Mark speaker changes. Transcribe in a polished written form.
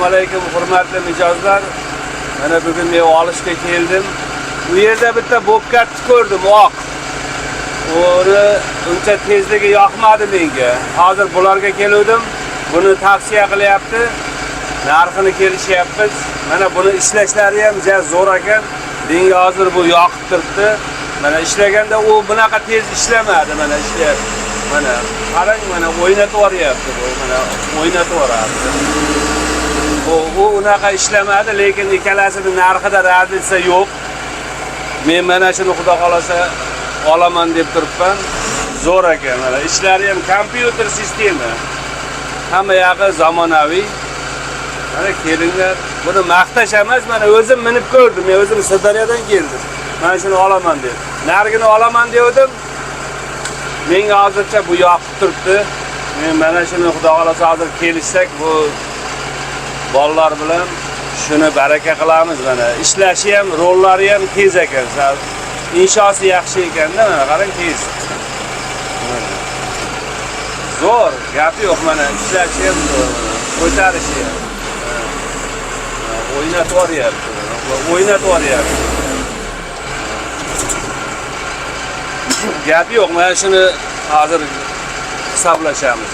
Speaker 1: Alaykum, hurmatli mijozlar. Mana bugun men olishga keldim. Bu yerda bitta bobkatni ko'rdim, oq. Uni uncha tezligi yoqmadi menga. Hozir bularga keluvdim. Buni tavsiya qilyapti. Narxini kelishyapmiz. Mana buni ishlashlari ham juda zo'r ekan. Menga hozir bu yoqib turibdi. Mana ishlaganda u bunaqa tez ishlamadi, mana ishlayapti. Mana qarang, mana o'ynatib yuboryapti bu, mana o'ynatib yuboradi. U unaqa ishlamadi, lekin ikkalasini narxida разница yo'q. Men mana shuni, xudo xolasa, olaman deb turibman. Zo'r ekan, mana ishlari ham kompyuter sistema. Hamma yog'i zamonaviy. Mana kelinglar, buni maqtash emas, mana o'zim minib ko'rdim. Men o'zim Sirdaryodan keldim. Mana shuni olaman deb. Narigini olaman devdim. Menga hozircha bu yoqib turibdi. Men mana shuni, xudo xolasa, hozir kelishsak bu bolalar bilan shuni baraka qilamiz mana. Ishlashi ham, rollari ham tez ekan. Sal inshosi yaxshi ekanda, mana qarang, tez. Mana. Zo'r, gapi yo'q, mana ishlashi ham zo'r, mana ko'tarishi ham. Mana. Mana o'ynatib yuboryapti, mana o'ynatib yuboryapti. Gapi yo'q, mana shuni hozir hisoblashamiz.